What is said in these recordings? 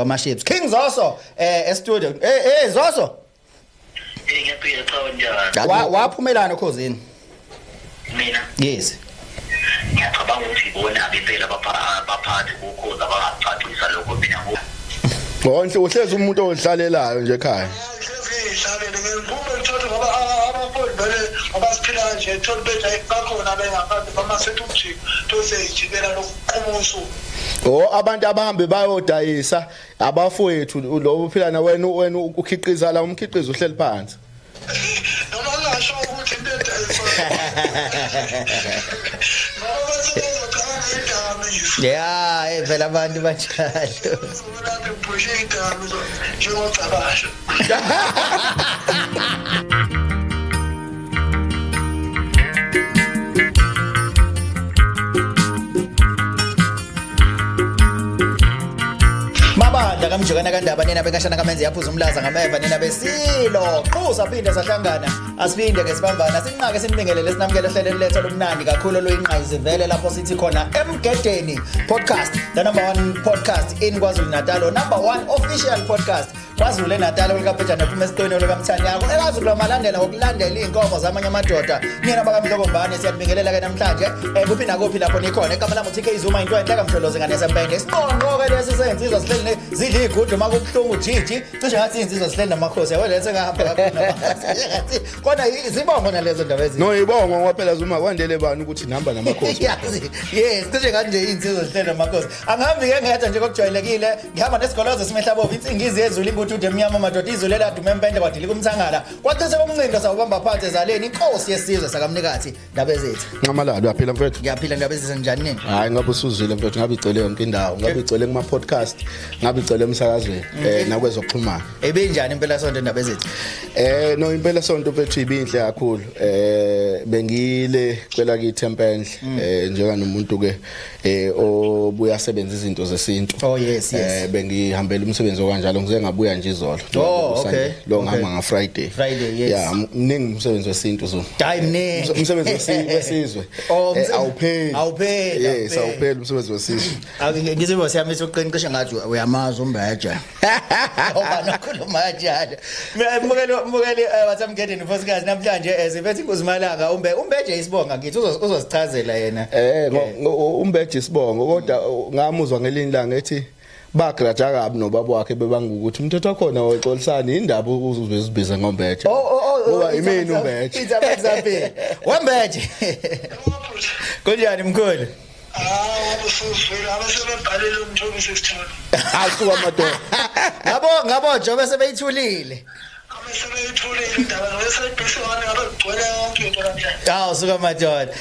Amaships King Zoso e-studio. Zoso. Eh, ngiyaphila, cha, njani? Waphumelana okhozini? Mina? Yes. Ngiyacabanga ukuthi ibona impela abaphathi bokhozi abangacacisa lokho, mina Wonke uhlezi umuntu odlalelayo nje ekhaya. Ngihlalele ngiphume ngithole ngoba abafundi vele ngoba siphila kanje, thole bethi bakhona bengaphandle bamasethi umjiko toseyijikela lokuqhuma usuku. Oh, abantu abahambe bayodayisa abafowethu, lo uphila na wena ukhiqiza la umkhiqizo uhleli phansi. Noma ngingasho ukuthi into edayiswa ngoba bese bezocabanga idakamizwa. Yeah, vele abantu banjalo. Bazobona ngiphushe idakamizwa njengocabasha. Mabandla kamjokana kandaba, nina bekashana kamenze yaphuza umlaza ngameva, nina besilo qhusa, phinde sahlangana, asiphinde ke sibambana, sinqake, sinibingelele, sinamukele ohlelweni lethu olumnandi kakhulu oluyingqayizivele lapho sithi khona Emgedeni Podcast, the number one podcast in KwaZulu Natal, number one official podcast KwaZulu Natal, olukabhejane phuma esiqweni olukamthanyako ekaZulu amalandela ngokulandela iy'nkomo zamanye amadoda. Nina bakamhlokombane, siyabingelela ke namhlanje kuphi nakuphi lapho nikhona. Igama lami uTK Zuma, into enhle kamhlolozi ngane sempende, isiqonqo ke lesi sensizwa sihleli zidla igudu uma kubuhlungu jiji, cishe ngathi iy'nsizwa sihleli namakhosi yabo leso ngahamba kakhulu namakhosi, kodwa zibongo nalezo ndaba ezi. No, ibongo ngoba phela Zuma kwandele bani ukuthi nihamba namakhosi. Yazi, yes, cishe ngathi nje iy'nsizwa zihleli namakhosi. Angihambi-ke ngedwa nje kokujwayelekile, ngihamba nesigolozo simehlabovu, insingizi yezulu, ingududu emnyama madoda, izulu eladuma empende kwadilika umthangala kwacise komncindo sawubamba phansi ezaleni, inkosi yesizwe sakamnikathi, ndaba ezethu. Nqamalala, uyaphila mfethu? Ngiyaphila, ndaba ezethu, njani nini? Hayi, ngabe usuzwile mfethu, ngabe igcwele yonke indawo, ngabe igcwele kuma podcast, ngabe igcwele emsakazweni nakwezokuxhumana. Ebinjani impela sonto, ndaba ezethu? No, impela sonto mfethu ibinhle kakhulu. Bengile kwela kithi empendle njenga nomuntu ke obuya sebenza izinto zesintu. Oh, yes. Bengihambela umsebenzi okanjalo, ngize ngabuya nje izolo. Oh, okay. Lo ngihamba nga Friday. Friday, yes. Yeah, mningi umsebenzi wesintu, Zuma. Hayi, mningi. Umsebenzi wesizwe. Oh, Awupheli. Awupheli, Yes, awupheli. awupheli umsebenzi wesizwe. Ngizibona siyami sokuqiniqisha ngathi uyamazi umbeje. Ngoba nokhuluma kanjalo. Mbukeli wasemgedeni Fosikazi, namhlanje siphethe inkuzimalanga umbeje isibonga ngithi uzosichazela yena. Umbeje isibongo, kodwa ngamuzwa ngelinye ilanga ethi bagraja kabi nobaba wakhe bebanga ukuthi umthetho wakhona woxolisana indaba uzibiza ngombeje. Oh, Ngoba imini umbeje. It's a example. Wembeje. Kunjani mkhulu? Hawu, abusuzwile abasebebhalele umthobisi sithole. Asuka madoda. Ngabo njengoba sebeyithulile. Abasebeyitholile indaba no-SABC 1, ngabe kugcwele yonke into namhlanje. Hawu, suka madoda.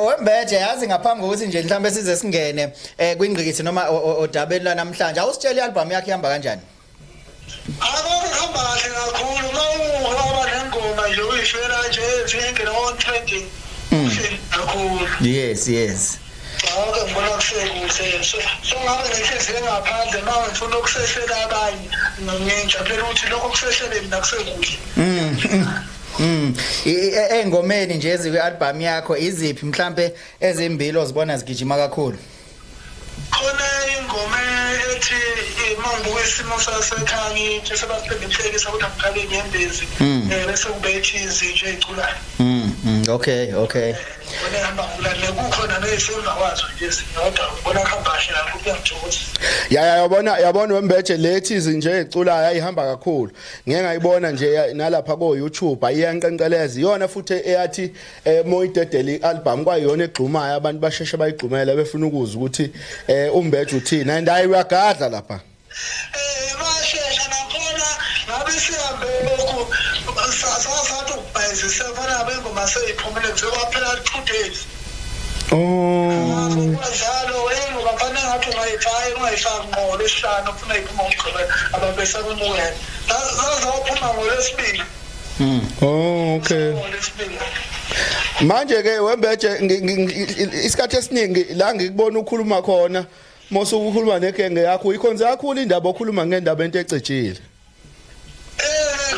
Wembeje, yazi ngaphambi kokuthi nje mhlambe size singene kwingqikithi noma odabeni lwanamhlanje, awusitshele i-album yakhe ihamba kanjani? Akho, kuhamba kahle kakhulu, uma uhamba nengoma nje uyifela nje ethi on trending kakhulu. Yes. Cha, ngibona kusekuhle, so ngabe nenhliziyo engaphandle uma ngifuna ukuseshela abanye, ngijabulela ukuthi lokho kuseshele mina kusekuhle. Engomeni nje ezikwi-album yakho, iziphi mhlambe ezimbili ozibona zigijima kakhulu? Khona ingoma ethi uma ngibuka isimo sasekhaya ngithi sebasiphinde inhlekisa ukuthi angikhale inyembezi, bese kube ethi izinja ey'culayo. Okay. Ngibona ehamba ngokulandela, kukhona neyisemva kwazo nje ezinye, kodwa ngibona kuhamba kahle kakhulu, kuyangithokozisa. Ya, yabona wembeje, lethi izinje eculayo ayihamba kakhulu. Ngeke ngayibona nje nalapha ko YouTube ayiyanqenqeleza. Iyona futhi eyathi moyidedela ialbum kwayiyona egxumayo, abantu basheshe bayigxumela befuna ukuzwa ukuthi umbeje uthini, and hayi, uyagadla lapha. Bashesha nakhona, ngabe sihambe lokhu sasathi ukubhayizisa fana bengoma seyiphumile kuze kwaphela 2 days. Oh. Njalo ingoma fanele ngathi ungayifaki, ungayifaki ngolwesihlanu, ufuna iphuma ngomgqibelo, abantu besakumukela, zazophuma ngolwesibili. Oh, okay. Ngolwesibili. Manje ke wembeje, isikhathi esiningi la ngikubona ukhuluma khona, mosuku ukhuluma negenge yakho, ikhonze kakhulu indaba okhuluma ngendaba into ecijile.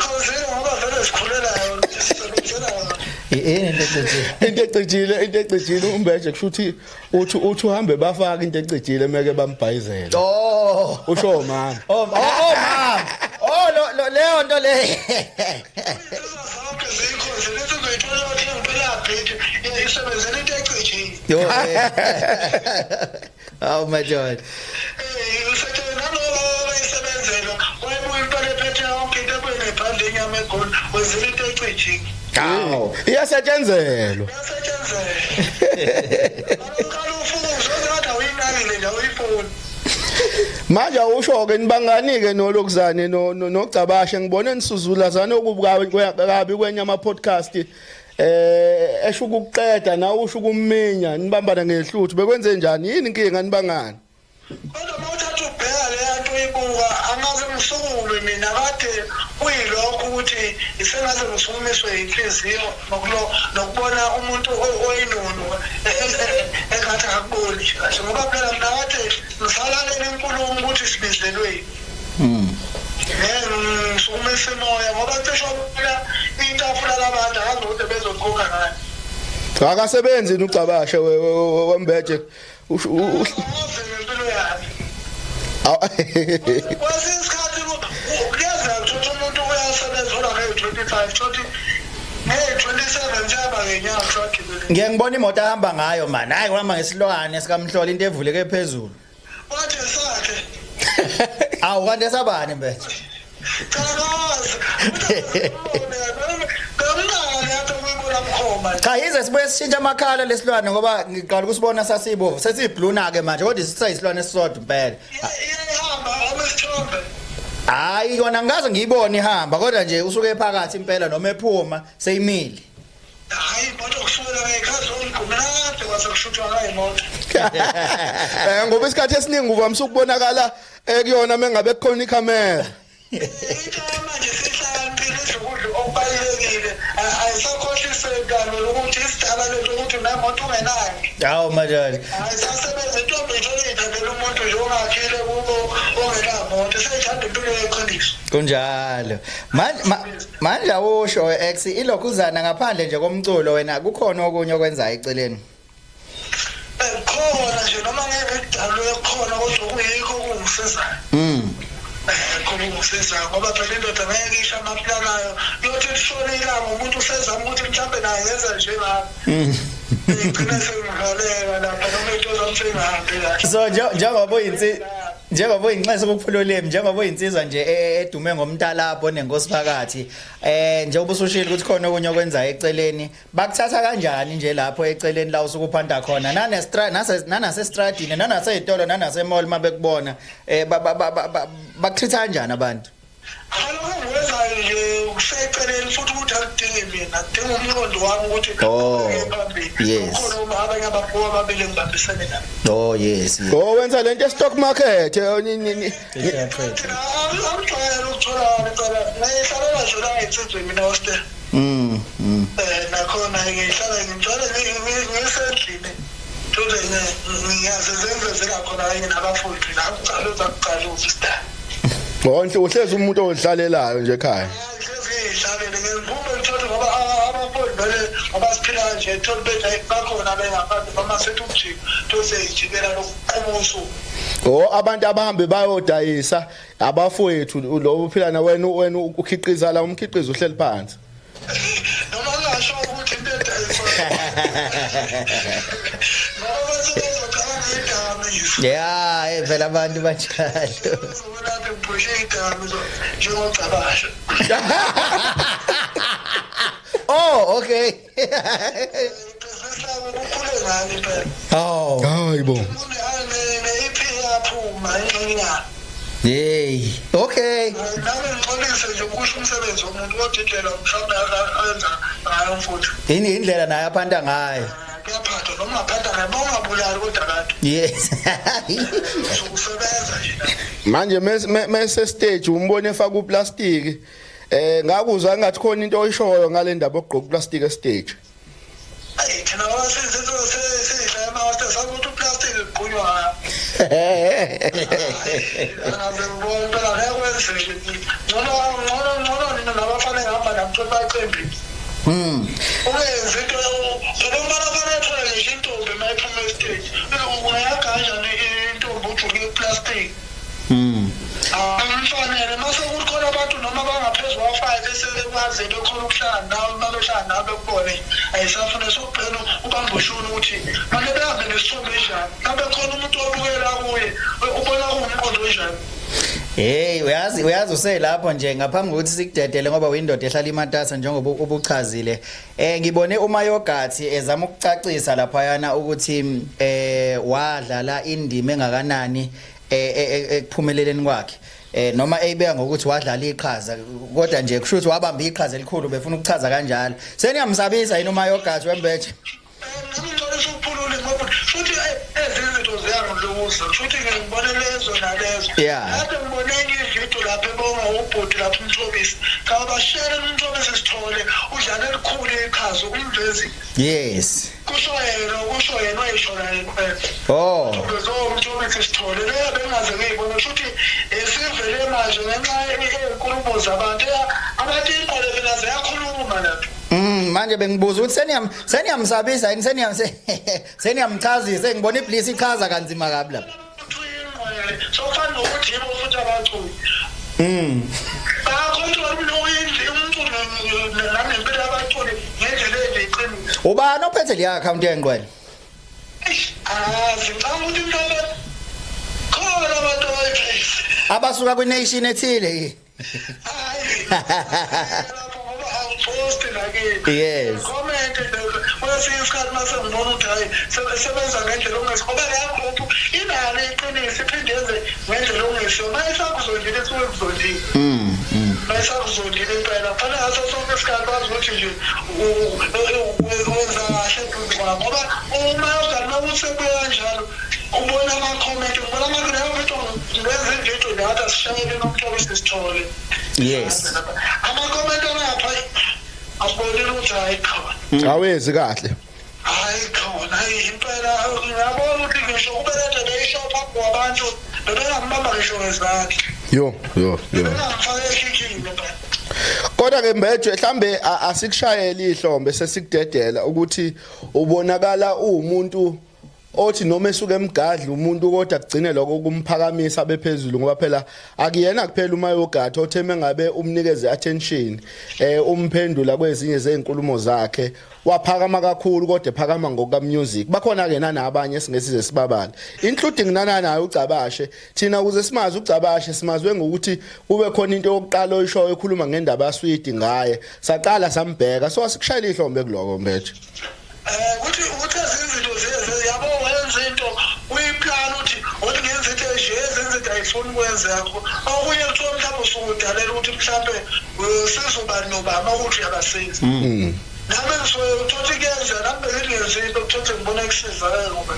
Khonzile ngoba vele sikhulelayo, sisebenzela yona. Yini into ecijile? Into ecijile, into ecijile umbeje kusho ukuthi uthi uhambe bafaka into ecijile meke bambhayizela. Oh. Usho mama. Oh, oh, oh mama. Oh, lo leyo nto le. Insizwa zonke zikho zilethi uzoyithola othenga impela bhithi isebenzela into ecijile. Yo. Oh my God. Usethe nalowo abayisebenzela wayebuya impela ephethe yonke into ebuye nebhande inyama egoli wenzela into ecijile. Hawu. Iyasetshenzelwa. Uyasetshenzela. Uqala ufuze uzothi awuyinakile nje awuyifuni. Manje awusho ke nibangani ke nolokuzane no nogcabashe ngibone nisuzulazana okubuka kabi kwenye ama podcast esho ukuqeda nawe usho ukuminya nibambana ngehluthu bekwenze njani yini inkinga nibangani? Kodwa uma uthatha ubheka leya nto uyibuka angaze ngisukume mina kade kuyilokho ukuthi isengaze ngisukumiswe inhliziyo nokubona umuntu oyinunu engathi akuboni nje kahle ngoba phela mina kade ngisalalela inkulumo ukuthi sibizelweni. Ngisukumisa imoya ngoba cishe phela itafula labantu akazi ukuthi bezokhokha ngani. Akasebenzi ucabashe wembeje. Impilo yami. Kwesinye isikhathi kuyenzeka ukuthi umuntu uyasebenza ula ngeyi-25 thothi ngeyi-27 sehamba ngenyanga kusagibele. Ngiye ngibona imoto ahamba ngayo man. Hayi uhamba ngesilwane sikamhlola into evuleke phezulu. Wathi sakhe. Awu kanti esabani mbeje? Cha kazi. Cha yize sibuye sishintshe amakhala lesilwane ngoba ngiqala ukusibona sasibovu sesiyiblue na ke manje kodwa sisayilwane esisodwa impela. Iyahamba uma isithombe. Hayi kona ngikaze ngiyibone ihamba kodwa nje usuke ephakathi impela noma ephuma seyimile. Hayi imoto kusukela ngekhazi omgqumela kade kwase kushuthwa ngayo imoto. Ngoba isikhathi esiningi uvamise ukubonakala kuyona mengabe kukhona ikhamera. Into manje sihlakaniphile idla ukudla okubalulekile ayisakhohliseki ukuthi isidala lento ukuthi unemoto ungenayo. Hawu madoda. Ayisasebenza intombi ithole ithandela umuntu nje ongakhile kubo ongenamoto seyithanda impilo yeqiniso. Kunjalo. Manje awusho ex ilokhuzana ngaphandle nje komculo wena kukhona okunye okwenzayo eceleni? Khona nje noma ngeke kudalwe khona kodwa kuyikho okungisizayo. Khona ungisizayo ngoba phela indoda ngeke isho amaplani ayo yothi lishone ilanga umuntu usezama ukuthi mhlambe naye yenza njengami. Ngigcina sengivaleka lapha noma into zami sengihambi kahle. So njengoba uyinxese ukuphula ulimi njengoba uyinsizwa nje edume ngomntalapho nenkosi phakathi njengoba usushilo ukuthi khona okunye okwenzayo eceleni bakuthatha kanjani nje lapho eceleni la usuke uphanda khona nanasestradini nanaseyitolo nanasemall mabekubona bakuthatha kanjani abantu? Alokho ngikwenzayo nje kuseceleni futhi ukuthi akudingi mina kudinga umqondo wami ukuthi phambili. Kukhona uma abanye abafuwa ababili ngibambisene nabo. Oh yes. Oh wenza lento stock market. Angijwayele ukuthola ngicela ngihlalela nje la insizwe mina hostel. Nakhona ngihlala ngijwayele ngisendlini. Thole ngiyazenzela khona kanye nabafundi la kuqala kuqala usista. Wonke uhlezi umuntu odlalelayo nje ekhaya. Ngidlalele ngiphume ngithola ngoba abafundi vele ngoba siphila nje thola bethu bakhona bengaphansi noma sethi umjiko toseyijikela lokuqhuma usuku. Oh abantu abahambe bayodayisa abafowethu lo uphila na wena ukhiqiza la umkhiqizo uhleli phansi. Noma ngingasho ukuthi into edayiswa. Ngoba sebezocabanga idakamizwa. Yeah, vele abantu banjalo. Uzobona ngiphushe idakamizwa njengocabasha. Oh, okay. Ibhizinisi lami kukhule ngani impela. Oh. Hayibo. Ne-EP yaphuma ingxenyana. Hey, okay. Nami ngixolise nje ukusho umsebenzi womuntu kodwa indlela mhlawumbe ayenza ngayo mfuthu. Yini indlela naye aphanda ngayo? Kuyaphathwa noma ungaphanda ngayo ungabulali kodwa abantu. Yes. Usebenza nje. Manje mase stage umbone efaka uplastic. Ngakuzwa ngathi khona into oyishoyo ngale ndaba yokugqoka uplastic estage. Ayi thina wasizidla ema-hostel sakuthi uplastic ugqunywa. Angaze ngibone phela ngeke kwenzeke. Ngcono ngcono ngcono nina nabafana engihamba nabo thola bacembile. Ungenzi into phela umfana fanele ethole ngisho intombi uma ephuma esiteji. Ungayakha kanjani intombi ujuke iplastic? Angimfanele mase kukhona abantu noma bangaphezu kwa-5 esebekwazi bekhona ukuhlala nawe, uma behlala nawe bekubone ayisafune sokubhena ubambe ushuni ukuthi manje behambe nesithombe enjani, mhlawumbe khona umuntu obukela kuye ubona kuwumqondo onjani. Hey, uyazi uselapho nje ngaphambi kokuthi sikudedele ngoba uyindoda ehlala imatasa njengoba ubuchazile. Ngibone uMayogathi ezama ukucacisa laphayana ukuthi wadlala indima engakanani ekuphumeleleni kwakhe. Noma eyibeka ngokuthi wadlala iqhaza, kodwa nje kusho ukuthi wabamba iqhaza elikhulu, befuna ukuchaza kanjalo. Seniyamsabisa yini uMayogathi wembeje? Ngicela ukuphulula ngoba futhi ezinto ziyangiluza, futhi ngibone lezo nalezo. Kade ngibone enye ividiyo lapho ebonga ubhuti lapho uMthobisi. Kabashele uMthobisi Sithole udlala elikhulu iqhaza umvezi. Yes. Kusho yena wayisho la. Oh. UMthobisi Sithole le bengaze ngiyibone futhi esivele manje ngenxa yenkulumo zabantu. Abantu iqole mina ziyakhuluma lapho. Manje bengibuza ukuthi seniyamsabisa yini, seniyamchazisa, ngibona iBliss ichaza kanzima kabi lapha. Sofana nokuthi yibo futhi abaculi. Bakhontrola umculo nangempela abaculi ngendlela eneqiniso. Ubani ophethe le account yengqwele? Ngicabanga ukuthi mhlawumbe khona abantu abayiphethe. Abasuka kwi-nation ethile yini? Hayi. Post la. Yes. Comment kwesinye isikhathi mase ngibona ukuthi hayi sebenza ngendlela ongesiyo, ngoba leya group inalo iqiniso iphinde yenze ngendlela ongesiyo. Mayisakuzondile isuke kuzondile. Mayisakuzondile impela. Kufanele ngaso sonke isikhathi wazi ukuthi nje wenza kahle eduze kwakho, ngoba uma ugani usebuye kanjalo ubona ama-comment, ubona ama-video, ngenza ividiyo ngathi asishayele noMthobisi Sithole. Yes. Ama-comment alapha asibonile ukuthi hayi khona. Awezi kahle. Hayi khona, hayi impela ngiyabona ukuthi ngisho kube le ndlela eyisho phambi kwabantu bebengambamba ngisho ngezandla. Yo yo yo. Bengamfaka ekhikhini phela. Kodwa ke Mbeje mhlambe asikushayeli ihlombe sesikudedela ukuthi ubonakala uwumuntu othi noma esuke emgadli umuntu kodwa kugcine lokho kumphakamisa bephezulu, ngoba phela akuyena kuphela uMayogathi otheme ngabe umnikeze attention umphendula kwezinye zezinkulumo zakhe waphakama kakhulu, kodwa ephakama ngoka music. Bakhona ke nabanye esingesize sibabale, including nana naye uGcabashe. Thina ukuze simazi uGcabashe simazwe ngokuthi kube khona into yokuqala oyishoyo ekhuluma ngendaba yaSwidi ngaye, saqala sambheka, so asikushayela ihlombe kuloko Mbeje. Ukuthi izinto ziyeze yabo, wenza into uyiplan ukuthi othi ngenza into enje, ezinye izinto ayifuni ukwenzeka. Okunye kuthiwa mhlawumbe usukudalela ukuthi mhlawumbe sizoba nobaba ukuthi uyabasiza. Nami ngisuke uthothi kuyenzeka, nami bengingenzi into kuthothi ngibona kusizakele ngoba.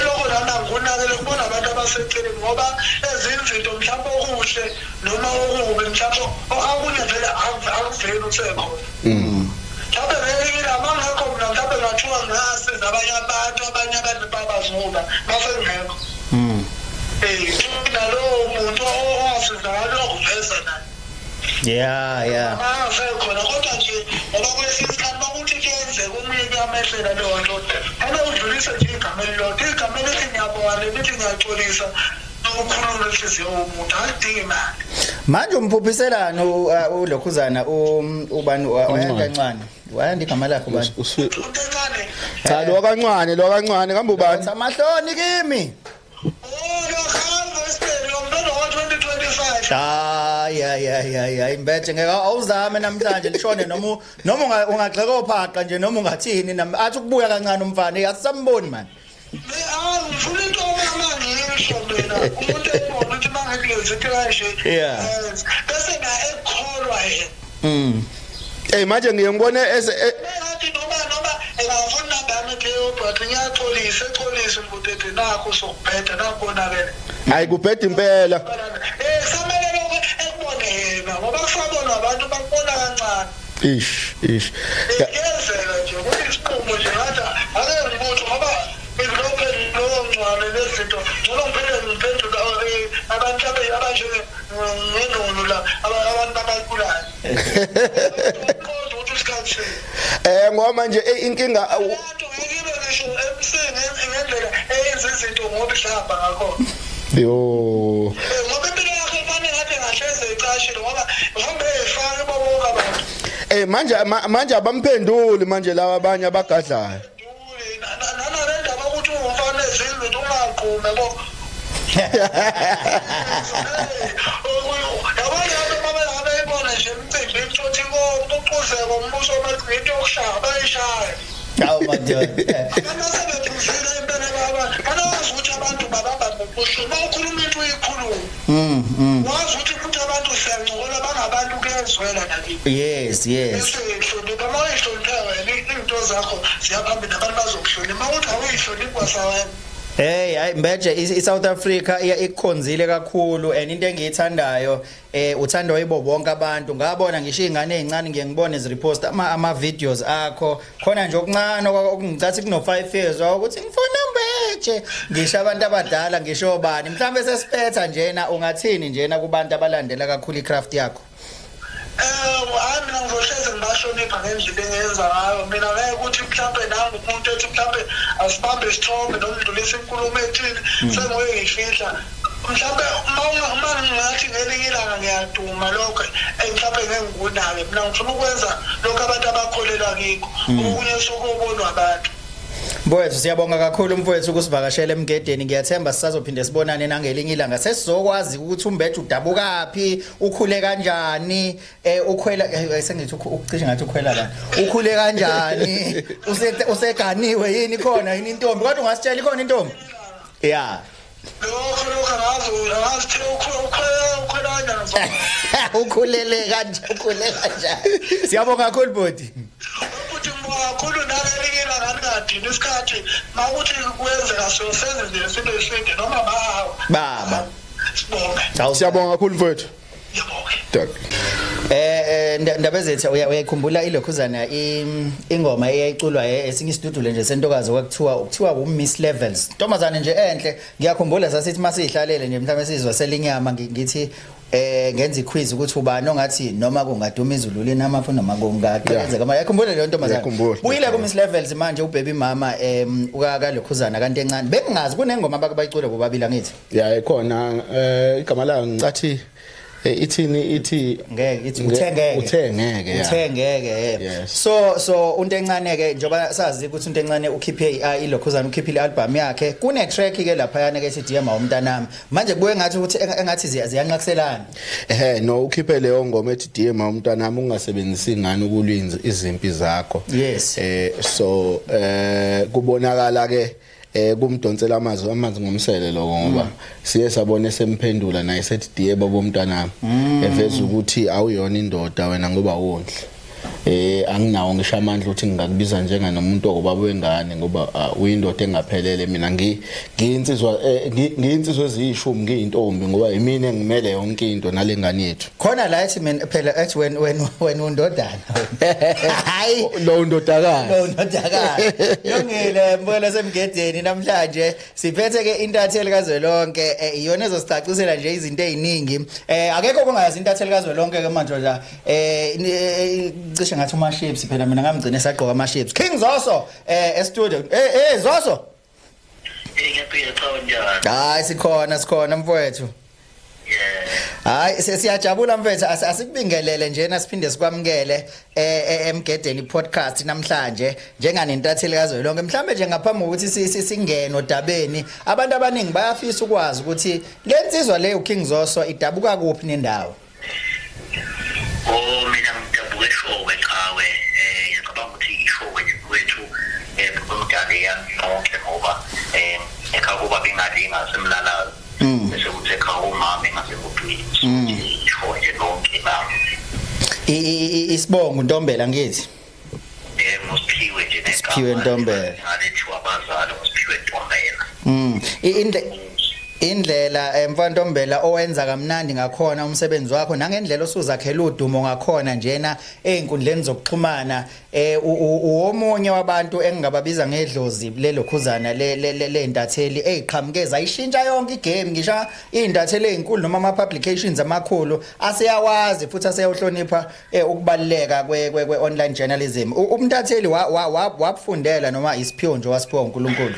Lokho nami angikunakele kubona abantu abaseceleni, ngoba ezinye izinto mhlawumbe okuhle noma okubi mhlawumbe okunye vele akuveli usekhona. Mhlawumbe ngelinye ilanga ngekho mina, mhlawumbe ngathiwa ngasiza abanye abantu, abanye abantu babazuba mase ngekho. Nalowo muntu owasizakala uyokuveza naye. Yeah, yeah. Angasekhona kodwa nje ngoba kwesinye isikhathi bakuthi kuyenzeka omunye kuyamehlela leyo nto. Ake udlulise nje igama elilodwa, igama elithi ngiyabonga nelithi ngiyaxolisa, ukukhulula inhliziyo yomuntu alidingi imali. Manje umphuphiselani ulokhuzana ubani wayanda kancane? Wayanda igama lakhe ubani? Uncane. Cha lo kancane, lo kancane kambe ubani? Amahloni kimi. Oh, lo khamba esibhedlela ngomntwana wa 2025. Hayi hayi hayi hayi Mbeje ngeke awuzame namhlanje lishone noma ungagxeka ophaqa nje noma ungathini nami athi ukubuya kancane umfana asisamboni man. Ngifuna into mama ngisho mina umuntu ebona ukuthi mangikulezi kanje. Bese na ekholwa yena. Hey manje ngiye ngibone ngathi noma engafuna namba yami leyo but ngiyaxolisa exolisa ukuthi nakho sokubheda nakubonakele. Hayi kubheda impela. Samele lokho ekubone yena ngoba kusabona abantu bakubona kancane. Ish ish. Kuyenzeka nje ukuthi isinqumo nje ngathi ake ngibutho ngoba ngilokho lowo ngcwane lezinto ngoba ngiphele ngiphendula abantu abanje ngenunu la abantu abaculayo. Kodwa ukuthi MC. Ngoba manje inkinga Abantu ngeke ibe ngisho MC ngendlela eyenza izinto ngoba ihlamba ngakhona. Yo. Ngoba impilo yakhe kufanele ngathi engahleze icashile ngoba mhlawumbe eyifaka kubo bonke abantu. Manje manje abamphenduli manje laba abanye abagadlayo. Nana le ndaba ukuthi ungumfana ezinto ungagqume bo. Yabona abantu mabeyibona nje imicimbi imthothi kompucuzeko umbuso into yokushaya bayishaya. Awu madoda. Abantu sebephuzile impela baba. Banawazi ukuthi abantu babamba ngokusho. Uma ukhuluma into uyikhulume. Wazi ukuthi futhi abantu siyancokola bangabantu kuyezwela nakithi. Yes. Bese uyihlonipha, uma uyihlonipha wena iy'nto zakho ziyaphambili nabantu bazokuhlonipha. Uma uthi awuyihloniphi kwasawena. Hey, hayi Mbeje, iSouth Africa ikukhonzile kakhulu and into engiyithandayo uthandwa yibo bonke abantu. Ngabona ngisho izingane ezincane ngiye ngibone zirepost ama videos akho. Khona nje okuncane okungicathi kuno 5 years ukuthi ngifuna Mbeje. Ngisho abantu abadala ngisho obani. Mhlambe sesiphetha njena ungathini njena kubantu abalandela kakhulu icraft yakho? Hayi mina ngizohlezi ngibahlonipha ngendlela engiyenza ngayo. Mina ngeke ukuthi mhlampe nangu umuntu ethi mhlampe asibambe isithombe noma udlulise inkulumo ethile senguye ngiyifihla. Mhlampe uma ngingathi ngelinye ilanga ngiyaduma lokho mhlampe ngeke ngikunake. Mina ngifuna ukwenza lokho abantu abakholelwa kikho. Okunye sokubonwa abantu. Mfowethu siyabonga kakhulu mfowethu ukusivakashela emgedeni. Ngiyathemba sisazophinde sibonane nangelinye ilanga. Sesizokwazi ukuthi uMbeje udabukaphi, ukhule kanjani, ukhwela sengithi ukucishe ngathi ukhwela la. Ukhule kanjani? Useganiwe yini khona yini intombi? Kodwa ungasitshela ikhona intombi? Yeah. Lokho angazi ukhwela kanjani. Ukhulele kanjani, ukhule kanjani. Siyabonga kakhulu bhuti. Futhi ngibonga kakhulu nalelinye ilanga ningadini isikhathi makuthi kuyenzeka siyosenze nje isinto eside noma baba. Sibonge. Siyabonga kakhulu mfowethu. Ngiyabonga. Ndaba ezethu uyayikhumbula ilokhuzana ingoma eyayiculwa esinye isidudule nje sentokazi kwakuthiwa uMiss Levels. Ntombazane nje enhle. Ngiyakhumbula sasithi masihlalele nje mhlawumbe sizwa selinyama ngithi ngenza iquiz ukuthi ubani ongathi noma kungaduma izulu linamafu noma kungaqhekeza kama. Yakhumbula leyo ntombazane. Buyile ku Miss Levels manje ubaby mama ukalokhuzana kanti encane. Bengingazi kunengoma abayicula bobabili angithi. Yeah ikhona igama layo ngicathi ithini ithi ngeke ithi uthengeke uthengeke uthengeke. So unto encane ke njengoba sazi ukuthi unto encane ukhiphe ilokhuzana ukhiphile album yakhe kune track ke lapha yana ke ethi DM umntanami manje kubuye ngathi ukuthi engathi ziyanqakiselana. No ukhiphe leyo ngoma ethi DM umntanami ungasebenzisi ingane ukulwinza izimpi zakho. Yes. So kubonakala ke kumdonsela amanzi ngomsele lokho ngoba siye sabona semphendula naye sethi diye baba umntanami eveza ukuthi awuyona indoda wena ngoba wondle. Anginawo ngisho amandla ukuthi ngingakubiza njenga nomuntu okubaba wengane ngoba uyindoda engaphelele. Mina ngiyinsizwa ngiyinsizwa eziyishumi ngiyintombi ngoba yimina engimele yonke into nalengane yethu. Khona la ethi mina phela ethi wena undodana. Hayi lo undodakazi. Lo undodakazi. Yongile mbona semgedeni namhlanje siphethe ke intatheli kazwelonke iyona ezosicacisela nje izinto eziningi. Akekho kongayazi intatheli kazwelonke ke manje nje cishe ngathi uma ships phela mina ngamgcina esagqoka ama ships. King Zoso e studio. Zoso. Ngiyaphila cha njani? Hayi sikhona mfowethu. Yeah. Hayi siyajabula mfethu asikubingelele njena siphinde sikwamukele emgedeni podcast namhlanje njenganentatheli kazwelonke. Mhlambe nje ngaphambi kokuthi singene odabeni abantu abaningi bayafisa ukwazi ukuthi lensizwa le uKing Zoso idabuka kuphi nendawo. Oh mina ngidabuka eShowe qhawe. Ngicabanga ukuthi iShowe nje kwethu umdala yami yonke ngoba ekhaya kuba bengalinga semlalazi bese kuthi ekhaya umama engasekuphi iShowe nje lonke bami. Isibongo Ntombela ngithi. Ngosiphiwe nje negama. Siphiwe Ntombela. Ngalethiwa abazali ngosiphiwe Ntombela. Indlela mfantombela owenza kamnandi ngakhona umsebenzi wakho nangendlela osuzakhela udumo ngakhona njena einkundleni zokuxhumana, uwomunye wabantu engingababiza ngedlozi lelokhuzana le ntatheli eziqhamuke zayishintsha yonke igame. Ngisho izintatheli ezinkulu noma ama publications amakhulu aseyawazi futhi aseyawuhlonipha ukubaluleka kwe online journalism. Umntatheli wabufundela noma isiphiwo nje wasiphiwa uNkulunkulu?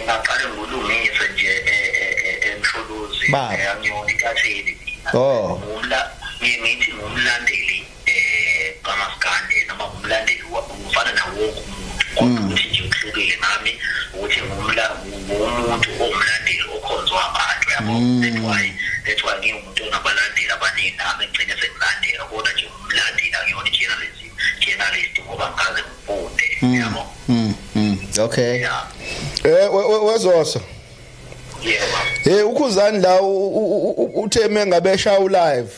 Ngaqale ngolungise nje eMsholozi. Angiyona intatheli mina. Oh. Ngithi ngumlandeli kaMaskandi noma ngumlandeli ufana nawo wonke umuntu, kodwa ukuthi nje kuhlukile ngami ukuthi ngumuntu owumlandeli okhonzwa abantu, yabo. That's why ngiwumuntu onabalandeli abaningi, nami ngigcine sengilandela, kodwa nje umlandeli, angiyona i-journalism journalist ngoba ngikaze ngifunde, yabo. Okay. Yeah. Wezoso. Yebo. Ukhuzani la uthe mengabe esha live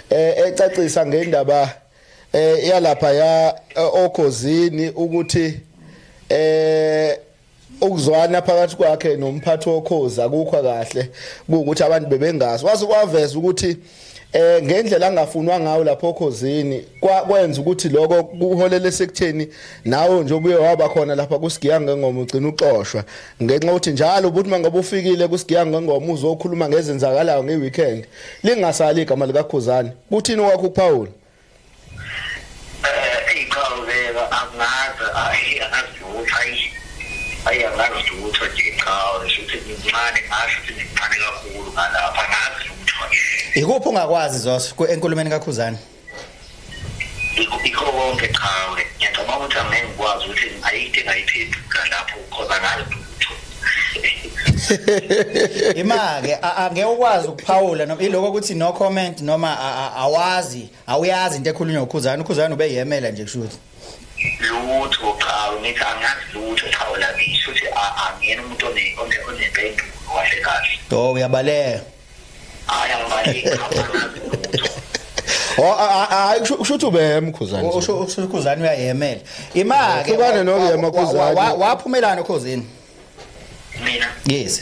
ecacisa ngendaba yalapha ya okhozini ukuthi ukuzwana phakathi kwakhe nomphathi wokhozi akukho kahle, kuukuthi abantu bebengazi, waze kwaveza ukuthi ngendlela angafunwa ngawo lapho okhozini kwenza ukuthi lokho kuholele sekutheni nawe nje ubuye waba khona lapha kusigiya ngengoma ugcina uxoshwa, ngenxa yokuthi njalo ubuthi mangabe ufikile kusigiya ngengoma uzokhuluma ngezenzakalayo ngeweekend lingasali igama likaKhuzani. Kuthini wakho uPaul? Eyi, cha, angazi, ayi, angazi lutho, ayi, ayi, angazi lutho nje, cha, shuthi ngincane, ngasho ukuthi ngincane kakhulu ngalapha, angazi lutho nje. Ikuphi ungakwazi, Zoso, enkulumeni kaKhuzani? Ikho konke, qhawe. Ngiyacabanga ukuthi angeke ngikwazi ukuthi ayikho engayiphendula lapho because angazi lutho. Ima-ke, angeke ukwazi ukuphawula noma iloko ukuthi no comment noma awazi, awuyazi into ekhulunywa uKhuzani? UKhuzani ubeyemela nje, kusho ukuthi. Lutho, qhawe, ngithi angazi lutho, qhawe lakithi, ukuthi angiyena umuntu onempendulo kahle kahle. Oh, uyabaleka. Hayi, angibaleki, qhawe, angazi lutho. Oh, hayi, kusho ukuthi ubemkhuzani. Usho uKhuzani uyayemela. Ima-ke. Hlukane nokuyema, Khuzani. Waphumelana okhozini? Mina? Yes.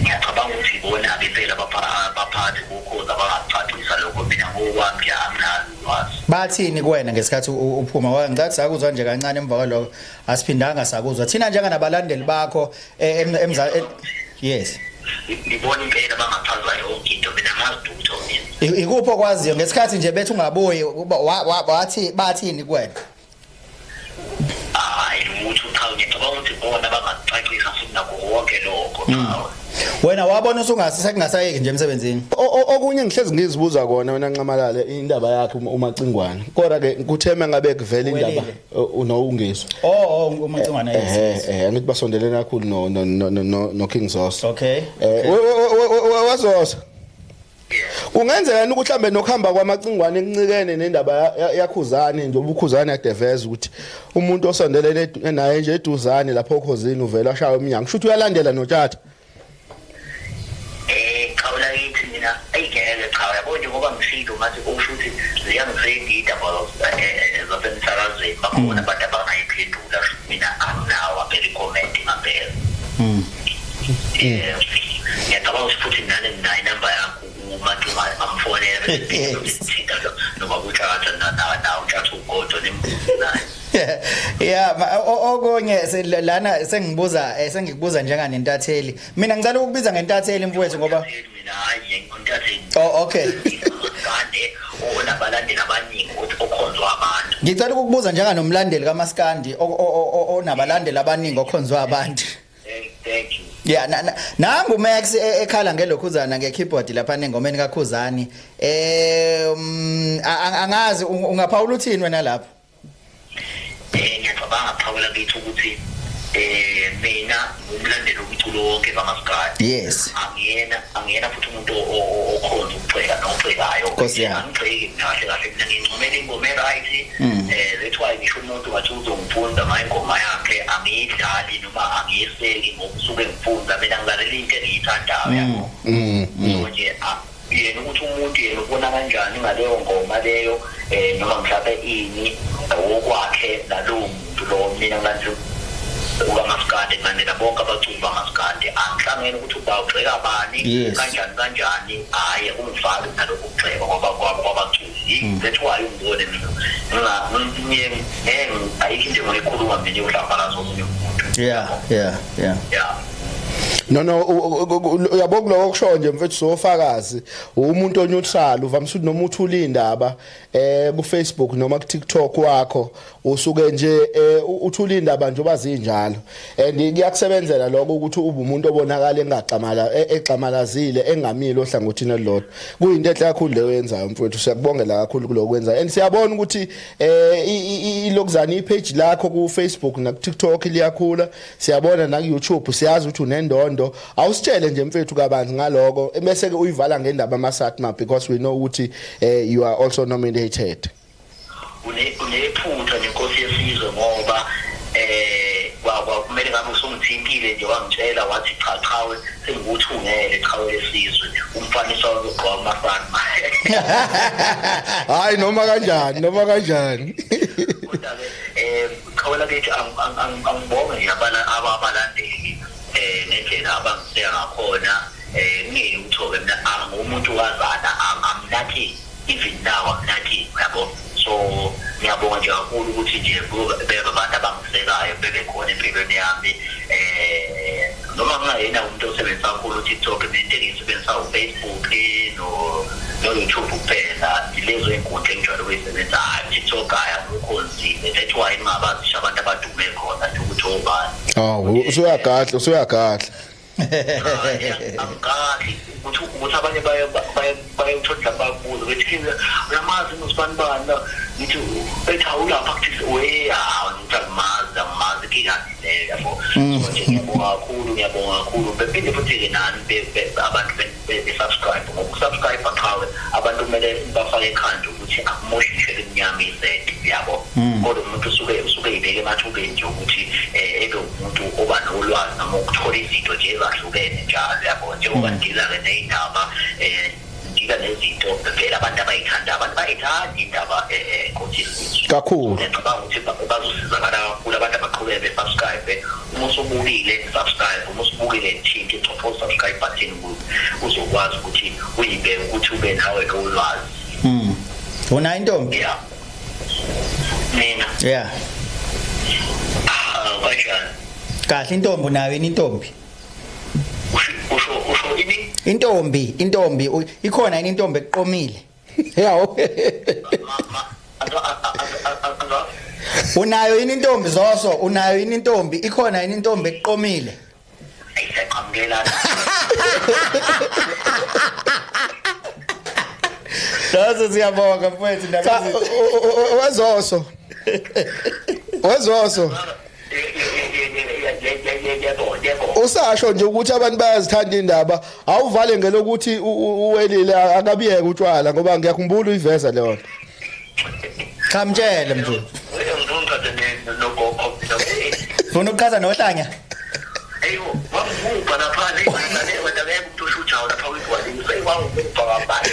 Ngiyacabanga ukuthi ibona-ke impela abaphathi bokhozi abangacacisa lokho. Mina ngokwami nje anginalo ulwazi. Bathini kuwena ngesikhathi uphuma? Ngoba ngicathi sakuzwa nje kancane, emva kwalokho asiphindanga sakuzwa thina njenganabalandeli bakho yes. Ngibona impela bangachaza yonke into, mina angazi lutho mina. Ikuphi okwaziyo ngesikhathi nje bethi ungabuyi, wathi bathini kuwena? Hayi, lutho, cha, ngiyacabanga ukuthi bona bangacacisa futhi nakho konke lokho, cha. Wena wabona usungase sekungasayeki nje emsebenzini? Okunye ngihlezi ngizibuza kona, wena Nxamalala, indaba yakhe uMacingwane, kodwa ke kutheme ngabe kuvela indaba Welile. Nowungizwe. Oh, uMacingwane, yes. Angithi basondelene kakhulu no King Zoso. Okay. Wazoso. Kungenzeka yini ukuthi mhlambe nokuhamba kwamacingwane kuncikene nendaba yaKhuzani nje, ubuKhuzani yadeveza ukuthi umuntu osondelene naye nje eduzane lapho okhozini uvela ashaya umnyango, kusho ukuthi uyalandela noTshatha? Cha, ulakithi, mina ayingeke, cha, yabo nje ngoba ngishilo ngathi usho ukuthi ziyangisenda iy'ndaba zasemsakazweni, bakhona abantu abangayiphendula. Mina anginawo aphela i-comment ngampela. Ngiyacabanga ukuthi futhi nani ninayo inamba yakho uMacingwane, ngamfonela bese thinta noma kutshatha nawe utshatha ugodo nimbuze naye. Yeah, okunye lana sengibuza, sengikubuza njenganentatheli. Mina ngicela ukukubiza ngentatheli, mfowethu, ngoba Mina hayi, ngintatheli. Oh, okay. Kande onabalandeli abaningi ukuthi okhonzwa abantu. Ngicela ukukubuza njenganomlandeli kaMaskandi onabalandeli abaningi okhonzwa abantu. Thank you. Yeah, nangu Max ekhala ngelokhuzana ngekeyboard lapha nengomeni kaKhuzani. Angazi ungaphawula uthini wena lapho? Ngiyacabanga, phawula kithi ukuthi mina ngumlandeli womculo wonke kaMaskandi. Angiyena futhi umuntu okhonza ukugxeka nogxekayo. Nkosi yami. Angigxeki mina kahle kahle, mina ngincomela ingoma e-right. That's why ngisho umuntu ngathi uzongifunda ngayo ingoma yakhe, angiyidlali noma angiyiseki ngokusuke ngifunda, mina ngilalela into engiyithandayo, yabo. So nje yena ukuthi umuntu yena ubona kanjani ngaleyo ngoma leyo noma mhlawumbe ini okwakhe nalowo muntu lo, mina ngilandela kamaskandi, ngilandela bonke abaculi bamaskandi. Angihlangene ukuthi uba ugxeka bani kanjani kanjani, hhayi ungifaki nalokhu kugxeka ngoba kwabaculi. That's why ungibone mina ayikho into engiyikhuluma mina yokuhlambalaza omunye umuntu. yeah yeah yeah Yeah. No, uyabo kuloko kusho nje mfethu, sofakazi umuntu oneutral, uvamise ukuthi noma uthula indaba ku Facebook noma ku TikTok wakho, usuke nje uthula indaba nje obazinjalo, and kuyakusebenzela lokho ukuthi ube umuntu obonakala engagxamala egxamalazile, engamile ohlangothini olulodwa. Kuyinto enhle kakhulu leyo yenzayo mfethu, siyakubongela kakhulu kuloko kwenzayo, and siyabona ukuthi ilokuzana ipage lakho ku Facebook na ku TikTok liyakhula, siyabona na ku YouTube, siyazi ukuthi unendondo. Awusitshele nje mfethu kabanzi ngaloko, bese ke uyivala ngendaba ama-SATMA, because we know ukuthi you are also nominated. Unephutha nenkosi yesizwe, ngoba kwakumele ngabe usungithintile nje, wangitshela wathi, "Cha chawe, sengikuthungele chawe lesizwe umfaniso wokugqoka amaSATMA." Hayi, noma kanjani, noma kanjani. Kodwa-ke qhawe lakithi, angibonge nje abalandeli ngendlela abangiseka ngakhona. Ngeke uthoke mina, angumuntu kazana, I'm nothing, even now I'm nothing, yabo. So ngiyabonga nje kakhulu ukuthi nje bebe abantu abangisekayo, bebe khona empilweni yami. Noma ngingayena umuntu osebenzisa kakhulu u-TikTok, mina into engiyisebenzisa u-Facebook no-YouTube kuphela, lezo ey'nkundla engijwayele ukuyisebenzisa. Hhayi, TikTok hhayi, akukho nzima, that's why ngingabazi abantu abadume khona nje ukuthi obani. Awu, usuyagadla, usuyagadla. Angigadli ukuthi abanye baye bayothola bakubuza bethi, "Uyamazi nosibani bani?" Ngithi, bethi, "Awulapha kuthi we." Hawu, ngithi angimazi, angimazi, inkinga leyo, yabo. So nje ngiyabonga kakhulu, ngiyabonga kakhulu. Bephinde futhi-ke nani abantu be-subscribe, ngokusubscribe qhawe, abantu kumele bafake ekhanda ukuthi akumoshi ngisho elimnyama isenti, yabo, kodwa umuntu usuke eyibeke emathubeni nje ukuthi ebe umuntu oba nolwazi noma ukuthola izinto nje ezahlukene njalo, yabo, njengoba ngidila-ke ney'ndaba, ngidila nezinto vele abantu abayithanda. Abantu bayayithanda indaba nkosi yesizwe. Kakhulu. Ngiyacabanga ukuthi bazosizakala kakhulu abantu abaqhubeke be-subscribe. Uma usubukile, subscribe. Uma usubukile, thinta ichopho subscribe button ukuze uzokwazi ukuthi uyibeke ukuthi ube nawe lolwazi. Unayo intombi? Yeah, mina? Yeah. Ah, kanjani? Kahle, intombi unayo yini intombi? Usho ini? Intombi, intombi, ikhona yini intombi ekuqomile? Yawo. Unayo yini intombi Zoso? Unayo yini intombi? Ikhona yini intombi ekuqomile? Ayisaqhamukelana. Zoso, siyabonga mfowethu. Cha, ndaba. Wezoso, wezoso. Yebo, yebo. Usasho nje ukuthi abantu bayazithanda indaba, awuvale ngelokuthi uwelile akabiyeke utshwala, ngoba ngiyakhumbula uyiveza leyo nto. Cha, mtshele mfowethu. Ngifuna ngichaze nogogo mina. Ufuna ukuchaza nohlanya? Eyo, wangibubha lapha le wena, ngeke umuntu usho ujawu lapha kwigwalini, sewangibubha kabanzi.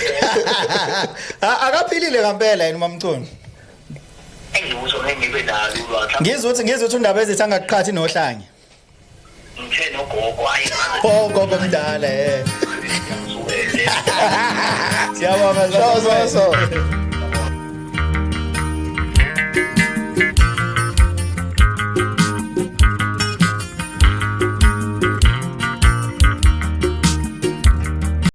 Akaphilile ngempela yena uMamchunu. Engibuzwa ngeke ngibe nalo ulwazi. Ngizwe ukuthi undaba ezithi angakuqhathi nohlanya. Ngithe nogogo, hayi. Oh, gogo mdala eh. Ngisuke. Siyabonga. So so so.